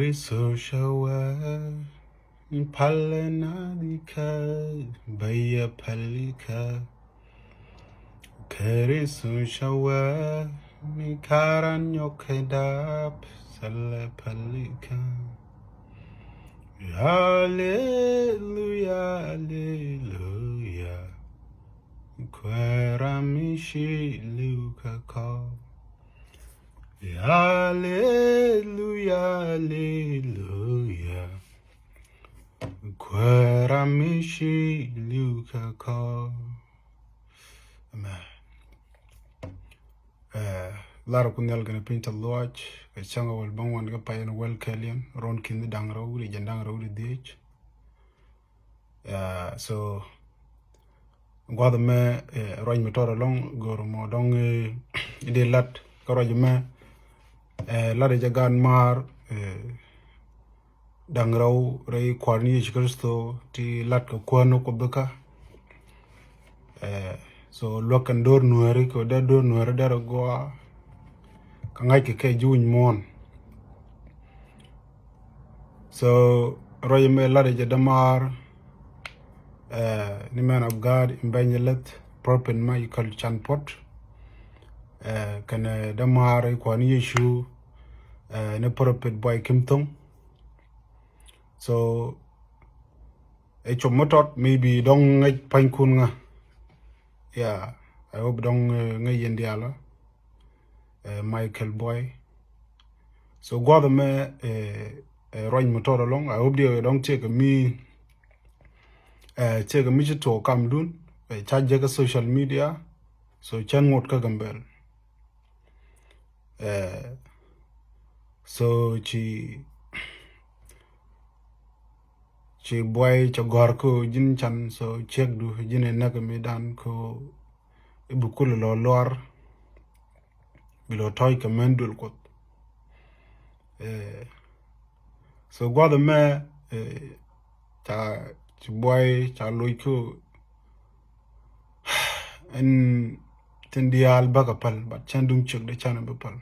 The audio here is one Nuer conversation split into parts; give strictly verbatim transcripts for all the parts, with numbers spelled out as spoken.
Keriso cɛ wee, palɛ naath ikä, bɛ yɛ päl ikä. Keriso cɛ wee, mi ka̱ran nyɔk kɛ dap, thilɛ päl ikä. Aleluya, aleluya. Kuäär mi ci li̱w kä kɔr. Aleluya, aleluya. Kuäär mi ci li̱w kä kɔr. Amen. Eh, lar Kuoth Nhial kɛnɛ piny tɔth luaac, kɛ cäŋ a wäl bäŋuan kɛ pay ɛn wäl kɛl yɛn, ruɔ̱n ki̱n da̱ŋ rɛw, ri jɛn da̱ŋ rɛw ri dhiec. Yeah, so gua̱th mɛ, eh, ruac mi tɔt ɛlɔ̱ŋ, go̱r mɔ dɔ̱ŋ, eh, di lat kä ruac mɛ, eh, lat jɛ gaat maar, eh, da̱ŋ rɛw rɛy Kuäär ni Yecu Kritho ti lat kɛ Kuäär ni Kuoth kä. Eh, so luäk kɛn do̱r nuääri kɛ dee do̱r nuääri derɛ gɔaa. Kä ŋa̱c kɛ kɛ ji̱ wi̱ny muɔ̱ɔ̱n. So ruac mɛ lat jɛ dämaar, eh, ni man of God, evangelist, prophet Michael Chanpot. Eh, kɛnɛ dämaar i Kuäär ni Yecu, eh, ni prophet Buay Kim Thong. So ɛ cop mi tɔt, maybe dɔ̱ŋ ŋäc pa̱nykun ŋa. Yeah, I hope dɔ̱ŋ, eh, ŋäc yɛn diaal, eh, Michael Buay. So gua̱th mɛ, eh, eh, ruac mi tɔt ɛlɔ̱ŋ, I hope diɛ dɔ̱ŋ tiɛk kɛ mi, eh, tiɛk kɛ mi ci tuɔɔk kamdun, eh, ca jek kä social media. So cɛn ŋot kä Gambɛl. Eh, so ci, ci Buay cɛ gɔ̱r kä ji̱n can, so ciekdu ji̱n ɛ näk mi dan kä i̱ bi kulɛ lɔ luar, bi lɔ tɔ̱ɔ̱c kɛ män duël Kuɔth. Eh, so gua̱th mɛ, eh, ca ci Buay ca loc kä ɛn tin diaal bäkɛ päl, but cɛn duŋ ciek dee canɛ bi päl.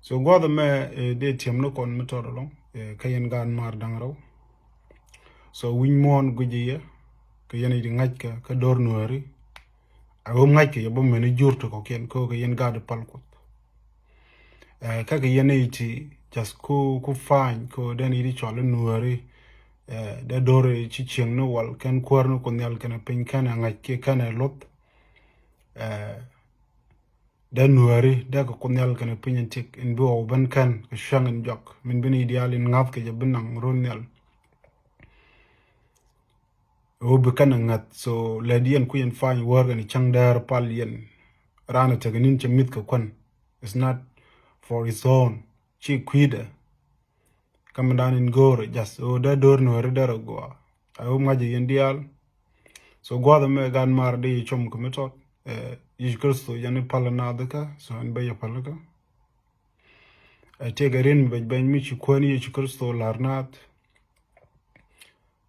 So gua̱th mɛ, eh, dee tiɛm ni kɔn mi tɔt ɛlɔ̱ŋ, eh, kä yɛn gaat maar da̱ŋ rɛw. So wi̱ny muɔ̱ɔ̱n guic yɛ kɛ yɛn i̱ di ŋa̱ckɛ kä do̱r nuääri. A ɣöö ŋa̱ckɛ yɛ bä mɛn i̱ jur ti kɔ̱kiɛn kä kɛ yɛn gaat i̱ päl Kuɔth. Eh, kä kɛ yɛn i̱ ti just ku, ku fa̱a̱ny kä den i̱ di cɔal i̱ nuääri. Eh, dee do̱r i̱ ci cieŋ ni wal kɛn Kuäär ni Kuoth Nhial kɛnɛ piny kɛnɛ ŋa̱c kiɛ kɛnɛ luɔth. Eh, dee nuääri dee kɛ Kuoth Nhial kɛnɛ piny in tik in bi ɣɔw ben kɛn kɛ cua̱ŋ in jɔak min bi ni diaal in ŋa̱th kɛ jɛ bi naŋ ro̱l nhial. Ɣöö bi kɛn a ŋäth, so lät yɛn ku yɛn fa̱ny wäär kɛn cäŋ däär pal yɛn. Raan a tek nin cɛ mi̱th kɛ kuän. It's not for his own. Ci kui̱dɛ. Kä mi dan in go̱o̱r just ɣöö dee do̱r nuääri derɛ gɔaa. I hope ŋa̱c yɛn diaal. So gua̱th mɛ gaat maar dee yɛ com kɛ mi tɔt. Eh, Yecu Kritho jɛn i̱ päl naath kä, so ɛn bä yɛ päl kä. Eh, tiɛk ɛ rin mi bɛc bɛny mi ci Kuäär ni Yecu Kritho la̱r naath.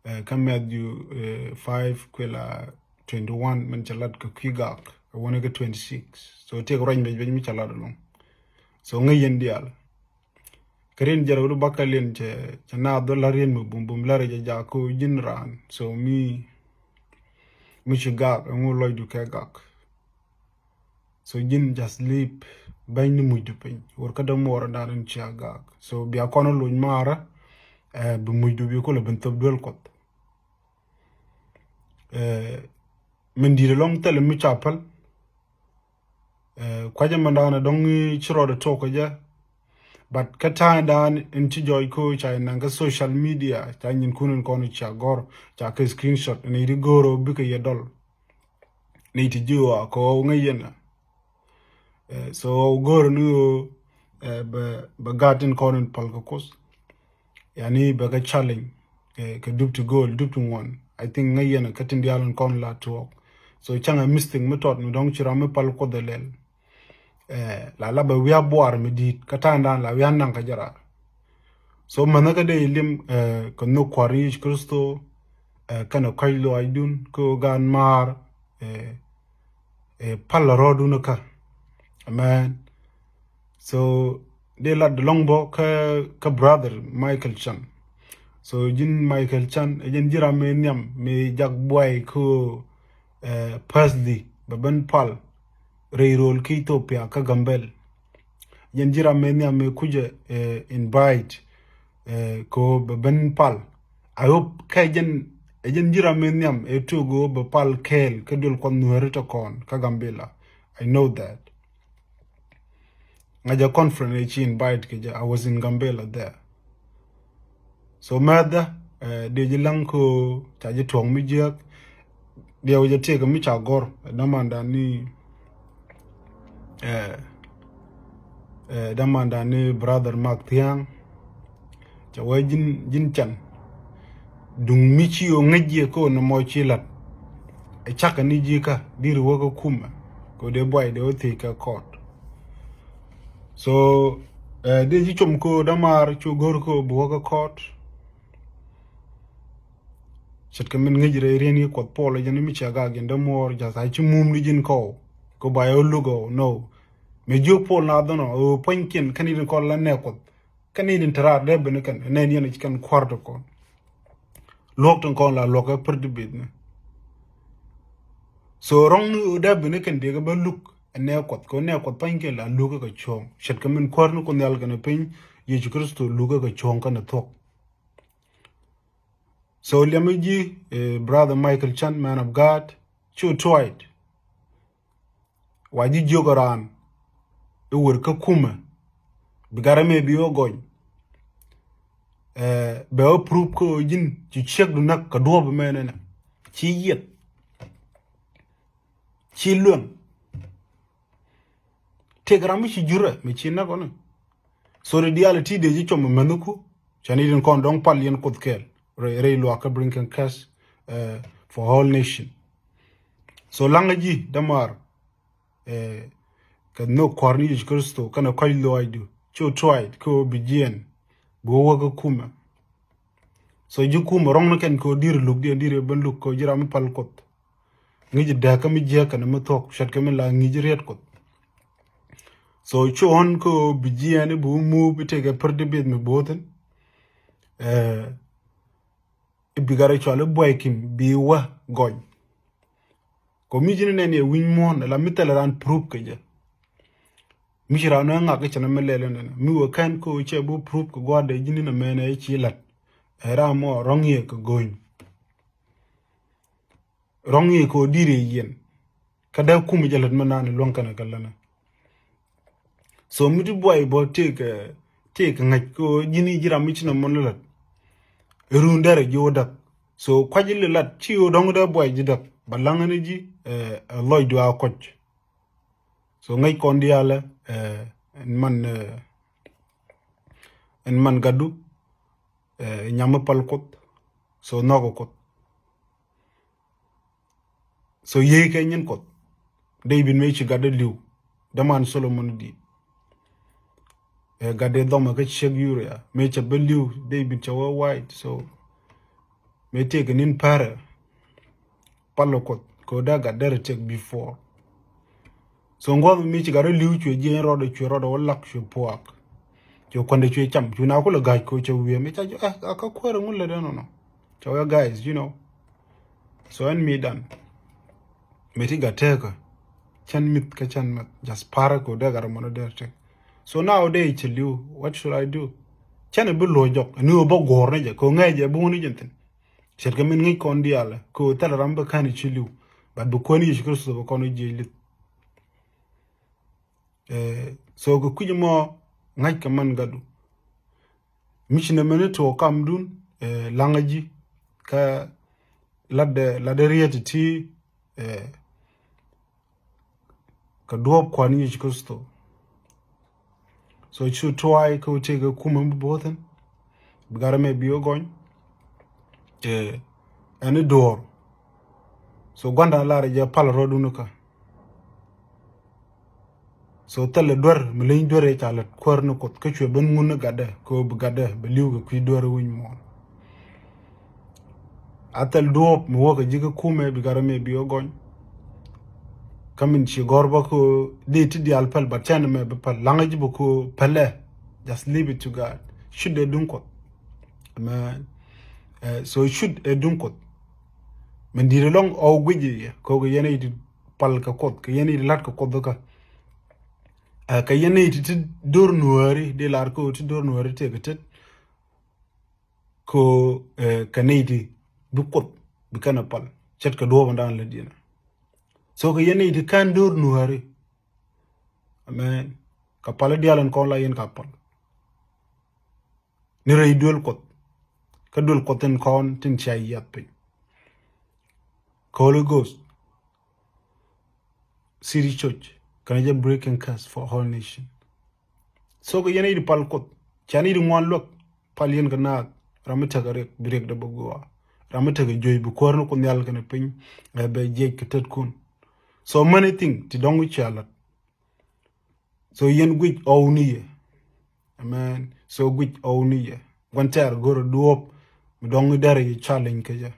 Eh, kä Matthew, eh, five kuila twenty one min cɛ lat kɛ kui̱ gak, ɛ wänɛ kɛ twenty six. So tiɛk ruac bɛc bɛny mi cɛ lat ɛlɔ̱ŋ. So ŋäc yɛn diaal. Kɛ rin jɛrɛ wut bakä liɛn cɛ, cɛ naath dhɔl la̱r yɛn mi bum bum la̱r jɛ jak kä ji̱n raan. So mi, mi ci gak, ɛŋu lɔcdu kɛ gak. So ji̱n just leave bäny ni mucdu piny. Wur kä dämuɔɔr dan in cia gak. So bia kɔn loc maarä, eh, bi mucdu bi kulɛ bin thop duel Kuɔth. Eh, min di̱i̱t ɛlɔ̱ŋ thilɛ mi ca päl. Eh, kuacä mɛn da̱a̱n ɛ dɔ̱ŋ ci rɔɔdɛ tuɔk kɛ jɛ. But kä ta̱a̱ in da̱a̱n in ci jɔɔc ko̱ ca in naŋ kä social media, ca nyin kun in kɔn cia gɔ̱r, ca kɛ screenshot, in iti go̱o̱r ɔ bikɛ yɛ dɔl. Ni ti ji̱ ɣɔaa kɛ ɣɔw ŋäc yɛn ɛ. Eh, so ɣɔw go̱o̱r ni ɣöö, eh, bɛ, bɛ gaat in kɔn in päl kɛ Kuoth. Yani bɛ kɛ challenge, eh, kɛ dup ti go̱o̱l, dup ti ŋuan. I think ŋäc yɛn ɛ kä tin diaal in kɔn la tuɔɔk. So cäŋ ɛ mistake mi tɔt mi dɔ̱ŋ ci ram mi päl Kuoth ɛ lɛl. Eh, la la bɛ wi̱i̱ a buaar mi di̱i̱t, kä ta̱a̱ in da̱a̱n la wi̱i̱ a naŋ kä jɛ raar. So mänh kä dee ilim, eh, kɛ nhök Kua̱r ni Yecu Kritho, eh, kɛnɛ kɔ̱c lɔaacdun, kä ɣöö gaat maar, eh, eh, pal rɔɔdun kä. Amen. So dee lat lɔ̱ŋ bä kä, kä brother Michael Chan. So ji̱n Michael Chan, ɛ jɛn ji̱ ram mëë nhiam mëë jak buay kä, eh, Thursday, bɛ ben pal rɛy rol kä Ethiopia kä Gambel. Jɛn ji̱ ram mëë nhiam mëë kucɛ, eh, invite, eh, kä bɛ ben pal. I hope kä jɛn, ɛ jɛn ji̱ ram mëë nhiam ɛ tuɔk ɣöö bɛ pal kɛɛl kä duël Kuɔth Nuääri tɔ kɔn kä Gambela. I know that. Ŋa̱cä conference ëë ci invite kɛ jɛ, I was in Gambela there. So mɛthdä, eh, dee ji̱ läŋ kä ca ji̱ tuɔ̱ŋ mi jiääk. Diɛw jɛ tëëkɛ mi ca gɔ̱r, eh, dämandan ni, eh, eh, dämandan ni brother Mark Thiaŋ. Cɛ wee ji̱n, ji̱n can. Duŋ mi ci ɣöö ŋäc yɛ kä ɣöö nɔmɔ ci la̱t. Ɛ cakɛ ni ji̱ kä, diri wä kä kumɛ. Kɛ ɣöö dee buay dee wä thiec kɛ court. So, eh, dee ji̱ com kä ɣöö dämaar cu go̱r kä ɣöö bi wä kä court. Ce̱tkɛ min ŋäc rɛy riɛn i̱ Kuɔth Puɔl ɛ jɛn mi cɛ gak ji̱n dämuɔɔr ja̱th a ci mum ni ji̱n kɔw. Kɛ ba yɛ wä luk ɣɔw, no. Mëë jiök Puɔl na dhɔnɔ, ɣöö puɔ̱nykiɛn kä ni tin kɔn la nɛ Kuɔth. Kä ni tin te raar dee ben kɛn, nɛ ni ɛn ci kɛn kua̱r ti kɔn. Luɔk tin kɔn la luɔk ɛ pär ti beth ni. So rɔ̱ŋ ni ɣöö dee ben kɛn dee kɛ bä luk ɛ nɛ Kuɔth, kɛ ɣöö nɛ Kuɔth puɔ̱nykiɛn la luk ɛ kɛ cuɔ̱ɔ̱ŋ. Ce̱tkɛ min kuäär ni Kuoth Nhial kɛnɛ piny, Yecu Kritho luk ɛ kɛ cuɔ̱ɔ̱ŋ kɛnɛ thuɔ̱k. So liɛm i̱ ji̱, eh, brother Michael Chan, man of God, cu tuɔit. Wa ji̱ jiök raan i̱ wër kä kumɛ, bi gat ɛmɛ bi wä gɔny. Eh, bɛ wä proof kä ɣöö ji̱n ci ciekdu näk kɛ duɔ̱ɔ̱p ɛmɛ nɛnɛ. Ci yieth. Ci lueŋ. Tëëk ram mi ci jurɛ mi ci näk ɣɔni. So ri diaal ti dee ji̱ com mɛ mɛnhiku. Cɛ ni tin kɔn dɔ̱ŋ pal yɛn Kuoth kɛɛl rɛy, rɛy luaak kä bring kɛn kɛs, eh, for whole nation. So laŋä ji̱ dämaar, eh, kɛ nhök Kua̱r ni Yecu Kritho kɛnɛ kɔ̱c lɔaacdu cu tuɔit kä ɣöö bi jiɛɛn bi wä wä kä kumɛ. So ji̱ kumɛ rɔ̱ŋ ni kɛn kɛ ɣöö diri luk diɛn diri ben luk kɛ ɣöö ji̱ ram mi pal Kuoth. Ŋi̱ci dääk kä mi jiääk kɛnɛ mi thuɔ̱k, ce̱tkɛ mi la ŋi̱ci riet Kuɔth. So cu ɣän kä ɣöö bi jiɛɛn i̱ bi wä mup i̱ tëëkɛ pär ti bieth mi bo̱o̱thin. Eh, i̱ bi gat rɛy cɔal i̱ buay kim bi wä gɔny. Kɛ mi ji̱n nɛn yɛ wi̱ny muɔ̱ɔ̱n la mi thilɛ raan proof kɛ jɛ. Mi ci raan ɛ ŋak i̱ cɛ nɛ mi lɛl ɛnɛn mi wee kɛn kä cɛ bi proof kɛ gua̱a̱r dee ji̱n inɛ mɛn ɛ ci la̱t. Ɛ ram mɔ rɔ̱ŋ yɛ kɛ go̱ny. Rɔ̱ŋ yɛ kɛ ɣöö di̱r yɛ yiɛn. Kä dee kum jɛ lät mi naan luäŋ kɛnɛ kɛ länä. So mi ti buay bä tëëkɛ, tëëkɛ ŋäc kɛ ɣöö ji̱n i̱ ji̱ ram mi ci nɛ mɔn lät. Run derɛ ji̱ wä däk. So kua̱c ili lat ci ɣöö dɔ̱ŋ dee buay ji̱ däk ba laŋä ni ji̱, eh, eh, lɔcdu a kɔc. So ŋäc kɔn diaalɛ, eh, ɛn man, eh, ɛn man gatdu, eh, nyam mi pal Kuoth. So nhɔk Kuoth. So yiey kɛ nyin Kuɔth. David mëë ci gatdɛ li̱w. Däman Solomon di̱i̱t. Ɛ gatdɛ dhɔmɛ kä ciek Uriah. Mëë cɛ bä li̱w David cɛ wä white. So mëë tëëkɛ ni̱n pärɛ. Pal Kuɔth kɛ ɣöö dee gatdɛ rɛ tëk before. So ŋuɔth mi ci gat rɔ li̱w cuɛ jiɛny rɔɔdɛ cuɛ rɔɔdɛ wä lak cuɛ puaak. Cuɛ kuändɛ cuɛ cam cu na kulɛ ga̱c kɛ ɣöö cɛ wiee mi ca jɔ, eh, a kä kuäärɛ ŋun lɛ dee nɔnɔ. Cɛ wee guys, you know. So ɛn mi dan. Mi ti gat tekä. Cän mi̱th kä cän mɛth. Just parɛ kɛ ɣöö dee gat rɔ mɔnɔ dee tëk. So nowadays cɛ li̱w, what should I do? Cän ɛ bi luɔ̱c jɔk. Ni ɣöö bä guɔ̱ɔ̱r ni jɛ kɛ ɣöö ŋäc jɛ bi wuni jɛ thi̱n. Ce̱tkɛ min ŋäc kɔn diaalɛ kɛ ɣöö thilɛ ram bä ka̱n i̱ ci li̱w. But bi kuäär ni Yecu Kritho bä kɔn i̱ jiɛc li̱th. Eh, so kɛ kui̱c mɔ ŋa̱c kɛ man gatdu. Mi ci nɛ mɛn i̱ tuɔɔk kamdun, eh, laŋä ji̱ kä latdɛ, latdɛ riet ti, eh, kɛ duɔ̱ɔ̱p Kua̱r ni Yecu Kritho. So cu tuay kä wä tëëkɛ kumɛ mi bo̱o̱thin. Bi gat rɛ mɛ bi wä gɔny. Eh, ɛn i̱ duɔ̱ɔ̱r. So gua̱ndan lar jɛ pal rɔɔdun kä. So thilɛ duer mi leny duer ëë ca lät kuäär ni Kuoth kä cuɛ ben ŋun ni gatdɛ kɛ ɣöö bi gatdɛ bi li̱w kɛ kui̱ duer wi̱ny muɔ̱ɔ̱n. A thil duɔ̱ɔ̱p mi wäkɛ ji̱ kä kumɛ bi gat rɛ mɛ bi wä gɔny. Kä min ci gɔ̱r bä kɛ ɣöö dee ti diaal päl, but cɛn mɛ bi päl, laŋä ji̱ bä kɛ ɣöö pälɛ. Just leave it to God. Cut ɛ duŋ Kuɔth. Amen. Eh, so cut ɛ duŋ Kuɔth. Min di̱i̱t ɛlɔ̱ŋ ɣɔw guic i̱ yɛ kɛ ɣöö kɛ yɛn nɛy ti pal kɛ Kuɔth, kɛ yɛn nɛy ti la̱t kɛ Kuɔth kä. Eh, kɛ yɛn nɛy ti ti do̱r nuääri, dee lar kɛ ɣöö ti do̱r nuääri tëëkɛ tet. Kɛ ɣöö, eh, kɛ nɛy ti bi Kuoth bi kɛn ɛ pal ce̱tkɛ duɔ̱ɔ̱p in daan lät yɛn ɛ. So kɛ yɛn nɛy ti /ka̱n do̱r nuääri. Amen. Kɛ pal i̱ diaal in kɔn la yɛn ka pal. Ni rɛy duel Kuɔth. Kä duel Kuɔth in kɔn tin cia yiath piny. Kɛ Holy Ghost. City Church kɛnɛ jɛ breaking curse for whole nation. So kɛ yɛn i̱ di pal Kuoth, cia ni di ŋuan luäk, pal yɛn kɛ naath, ram mi tekɛ riɛk bi riɛk dee bä gua̱a̱, ram mi tekɛ juey bi kuäär ni Kuoth Nhial kɛnɛ piny, ɛ bɛ jiɛc kɛ tetkun. So many thing ti dɔ̱ŋ wi̱c cia la̱t. So yɛn guic ɣɔw ni yɛ. Amen. So guic ɣɔw ni yɛ. Gua̱n tɛɛr go̱rɛ duɔ̱ɔ̱p mi dɔ̱ŋ i̱ derɛ yɛ challenge kɛ jɛ.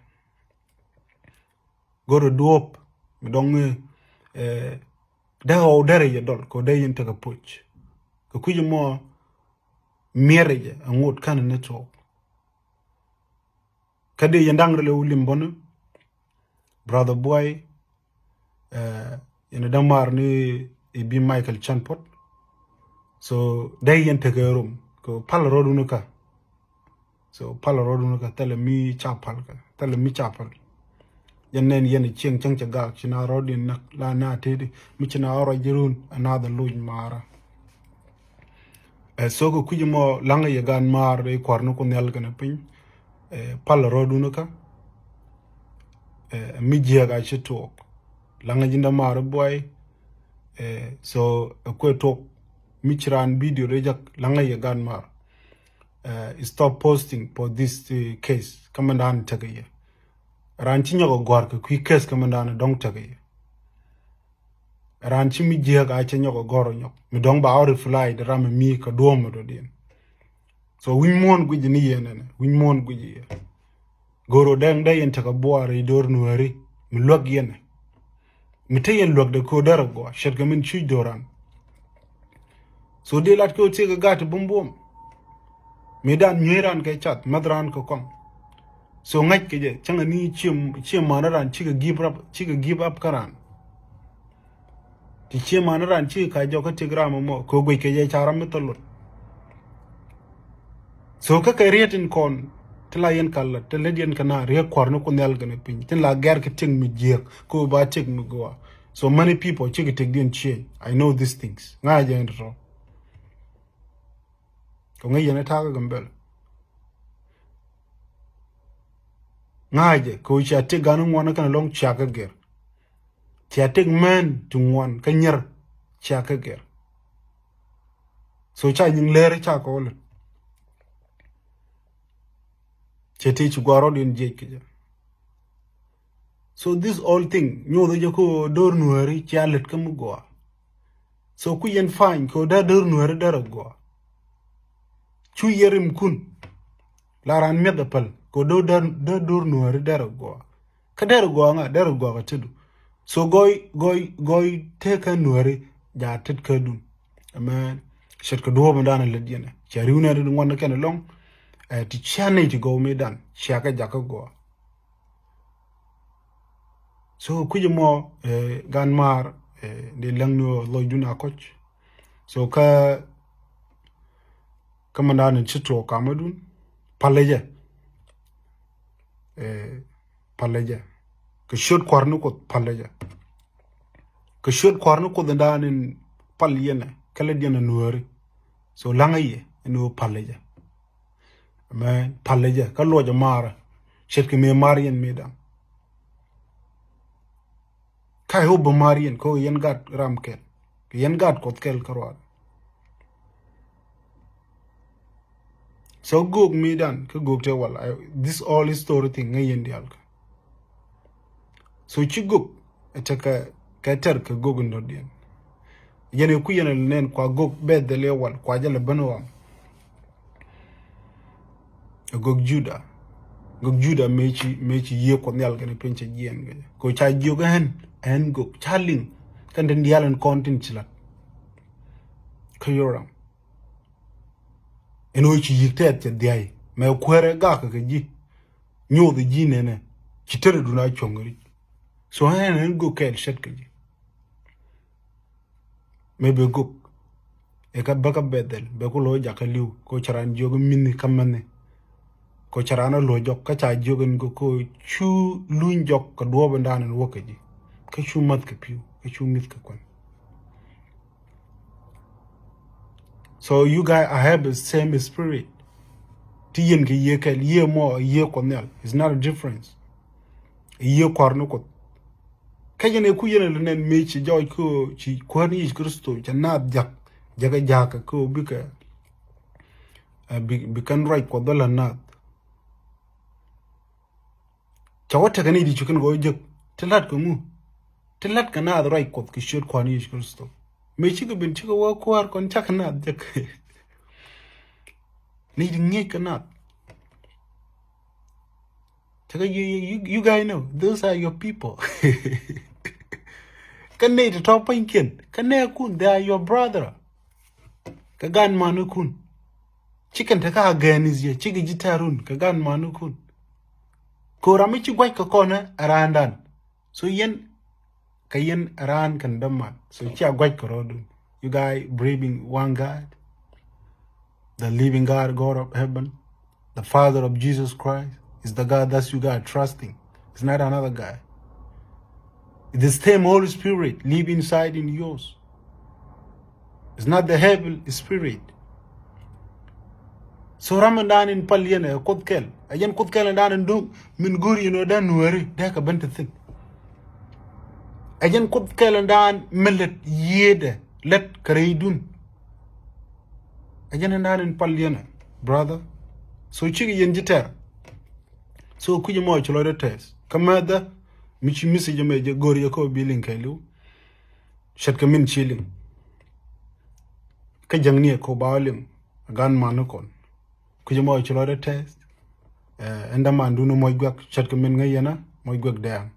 Go̱rɛ duɔ̱ɔ̱p mi dɔ̱ŋ i̱, eh, dee ɣɔw derɛ yɛ dɔl kɛ ɣöö dee yɛn tekɛ poc. Kɛ kui̱c mɔ miɛrɛ jɛ aŋot kän ni tuɔɔk. Kä dee yɛn da̱ŋ rɛl ɛ wä lim bäni, brother Buay, eh, yɛn dämaar ni i̱ bi Michael Chan Pot. So dee yɛn tekɛ rom kɛ pal rɔɔdun kä. So pal rɔɔdun kä thilɛ mi ca pal kä, thilɛ mi ca pal. Yɛn nɛn yɛn cieŋ cäŋ cɛ gak ci na rɔɔdun näk la na teti mi ci na ɣɔr rɔɔdun another loc mara. Eh, so kɛ kui̱c mɔ laŋä yɛ gan maar i̱ kua̱r ni Kuoth Nhial kɛnɛ piny. Eh, pal rɔɔdun kä. Eh, mi jiääk a ci tuɔɔk. Laŋä ji̱n dämaar i̱ Buay. Eh, so ɛ kuɛ tuɔɔk mi ci raan video dee jak laŋä yɛ gan maar. Eh, stop posting for this, eh, case. Kä mɛn daan tekɛ yɛ. Raan ci nyɔk ɛ gɔ̱a̱r kɛ kui̱ case kä mɛn daan dɔ̱ŋ tekɛ yɛ. Raan ci mi jiääk a cɛ nyɔk ɛ gɔ̱r ɔ nyɔk mi dɔ̱ŋ ba ɔ reply di ram mi kɛ duɔ̱ɔ̱m mi dɔ̱diɛn. So wi̱ny muɔ̱ɔ̱n guic ni yɛn ɛnɛ, wi̱ny muɔ̱ɔ̱n guic yɛ. Go̱r ɔ dɛŋ dee yɛn tekɛ buaar i̱ do̱r nuääri mi luäk yɛn ɛ. Mi te yɛn luäk dee ko̱o̱r dee rɔ gɔaa ce̱tkɛ min cuc do̱ran. So dee lat kɛ ɣöö tiek ɛ gaat ti buɔ̱m buɔ̱m. Mëëdan nyuey raan kɛ cath, mäth raan kɛ kɔaŋ. So ŋäc kɛ jɛ cäŋɛ ni ciɛ, ciɛ man raan cikɛ give up, cikɛ give up kä raan. Ti ciɛ man raan cikɛ ka jɔk kä tiek ram ɛmɔ kɛ guic kɛ jɛ ca ram mi thil luɔt. So kä kɛ riet in kɔn ti la yɛn ka lät ti lät yɛn kɛ na riek kua̱r ni Kuoth Nhial kɛnɛ piny tin la gɛr kɛ tiek mi jiääk kɛ ba tiek mi gɔaa. So many people cikɛ tiekdiɛn change. I know these things. Ŋa̱ jɛ in tɔ̱tɔ̱. Kɛ ŋäc yɛn ɛ ta̱a̱ kä Gambɛl. Ŋa̱cɛ kɛ ɣöö cia tëk gan ŋuan kɛn ɛlɔ̱ŋ cia kɛ gɛr. Cia tëk mɛn ti ŋuan kä nyier cia kɛ gɛr. So ca nyiŋ lɛr ca kɛ wä lät. Cɛ tëë ci gua̱a̱r rɔ̱diɛn jiɛc kɛ jɛ. So this all thing nyothɛ jɛ kä do̱r nuääri cia lät kä mi gɔaa. So ku yɛn fa̱ny kɛ ɣöö dee do̱r nuääri derɛ gɔaa. Cu yɛ rimkun la raan mi̱eth ɛ päl kɛ ɣöö dee do̱r nuääri derɛ gɔaa. Kä derɛ gɔaa ŋa derɛ gɔaa kɛ tetdu. So gɔɔy gɔɔy gɔɔy tëëkä nuääri jaat tet kädun. Ɛmɛ ce̱tkɛ duɔ̱ɔ̱p in da̱a̱n ɛ lät yɛn ɛ cia ri̱w nɛn ri ŋuan kɛn ɛlɔ̱ŋ. Ɛ ti cia nɛy ti gɔw mëëdan cia kɛ jakä gɔaa. So kui̱c ɛmɔ, eh, gan maar, eh, dee läŋ ni ɣöö lɔcdun a kɔc. So kä, kä mɛn da̱a̱n in ci tuɔɔk kamä dun palɛ jɛ. Eh, palɛ jɛ kɛ ciöt kua̱r ni Kuoth palɛ jɛ. Kɛ ciöt kua̱r ni Kuoth in da̱a̱n in pal yɛn ɛ kɛ lät yɛn ɛ nuääri. So laŋä yɛ in ɣöö palɛ jɛ. Mɛ palɛ jɛ kä luɔcɛ maarä ce̱tkɛ mëë maar yɛn mëëdan. Ka i̱ wä bä maar yɛn kä yɛn gat ram kɛl kɛ yɛn gat Kuɔth kɛl kä ruaadɛ. So gök mëëdan kä gök te wal, this all story thing ŋäc yɛn diaal kä. So ci gök ɛ tekɛ kɛ tɛr kɛ gök in dɔ̱diɛn. Yɛn ɛ ku yɛn ɛ nɛn kua gök bɛ dhɛl ɛ wal kua jɛ lɛ bän ɣɔam. Ɛ gök Juda. Gök Juda mëë ci, mëë ci yiëë Kuɔth Nhial kɛnɛ piny cɛ jiɛɛn kɛ jɛ kɛ ca jiök ɛn ɛn gök ca liŋ. Kɛn tin diaal in kɔn tin ci lat kä yoram. Nöö ci yi̱k tɛth cɛ dhiay mɛ kuɛrɛ gak kɛ ji̱. Nyoth ji̱ nɛnɛ ci tɛrɛ dun a cuɔ̱ŋ ric. So ɛn ɛn gök kɛɛl cɛt kɛ ji̱. Mɛ bɛ gök. Ɛ kä bä kä Bethel bɛ ku lo̱ jakä li̱w ko cɛ raan jiök minni kä mäni. Ko cɛ raan a lo̱ jɔk kä ca jiök ɛn gök ko cu luny jɔk kɛ duɔɔp ɛn daan ɛn wäk kɛ ji̱. Kä cu mäth kɛ pi̱w kä cu mi̱th kɛ kuɛn. So you guys are have the same spirit. Ti yɛn kɛ yiëë kɛl yiëë mɔ yiëë kuɔth nhial. It's not a difference. Yiëë kua̱r ni kuɔth. Kä yɛn ɛ ku yɛn ɛ lɛ nɛn mëë ci jɔɔc kä ci kuäär ni Yecu Kritho cɛ naath jak. Jakɛ jakä kä bikɛ, eh, bi, bi kɛn ruac kuɔth bä la naath. Ca wä tekɛ ni di ci kɛn gɔɔ jek ti lat kɛ ŋu? Ti lat kɛ naath ruac kuɔth kɛ ciöt kua̱r ni Yecu Kritho. Mëë cikɛ ben cikɛ wä kuäär kɔn cakɛ naath jek. Ni di ŋiec kɛ naath. Cakɛ you, you, you, you guys know those are your people. Kä nɛy ti tɔ̱ pua̱nykiɛn kä nɛɛkun, they are your brother. Kɛ gan manikun. Cikɛn te kä against yɛ cikɛ ji̱ tɛrun kɛ gan manikun. Kɛ ram mi ci gua̱c kɛ kɔnɛ ɛ raandan. So yɛn kɛ yɛn ɛ raan kɛn däman. So cia gua̱c kɛ rɔɔdun. You guys believing one God. The living God, God of heaven, the Father of Jesus Christ, is the God that you guys trusting. It's not another God. It's the same Holy Spirit live inside in yours. It's not the evil spirit. So ram in dan in pal yɛn ɛ kuoth kɛl. Ɛ yɛn kuoth kɛl in dan in duŋ min go̱r yɛn ɔ dan nuääri dee kɛ ben ti thin. Ɛ yɛn kuoth kɛl in dan min lät yiëëdɛ lät kɛ rɛydun. Ɛ jɛn in dan in pal yɛn ɛ brother. So cikɛ yɛn ji̱ tɛr. So kui̱c mɔ ci lɔcdɛ tɛth kä mɛthdä mi ci message mɛ jɛ go̱r yɛ kä bi liŋ kɛ liw. Ce̱tkɛ min ci liŋ kä jäŋni ɛ kɔ ba liŋ. Gan man ni kɔn kui̱c mɔ ci lɔcdɛ tɛth. Ɛn däman dun mɔc guɛk ce̱tkɛ min ŋäc yɛn ɛ mɔc guɛk dɛɛŋ.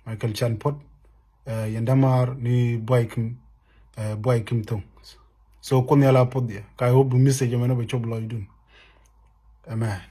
Michael Chan Pot. Yɛn dämaar ni buay kim, buay kim thoŋ. So kuoth nhial a puɔth yɛ ka I hope bi message mɛn bɛ cop lɔcdun. Amen.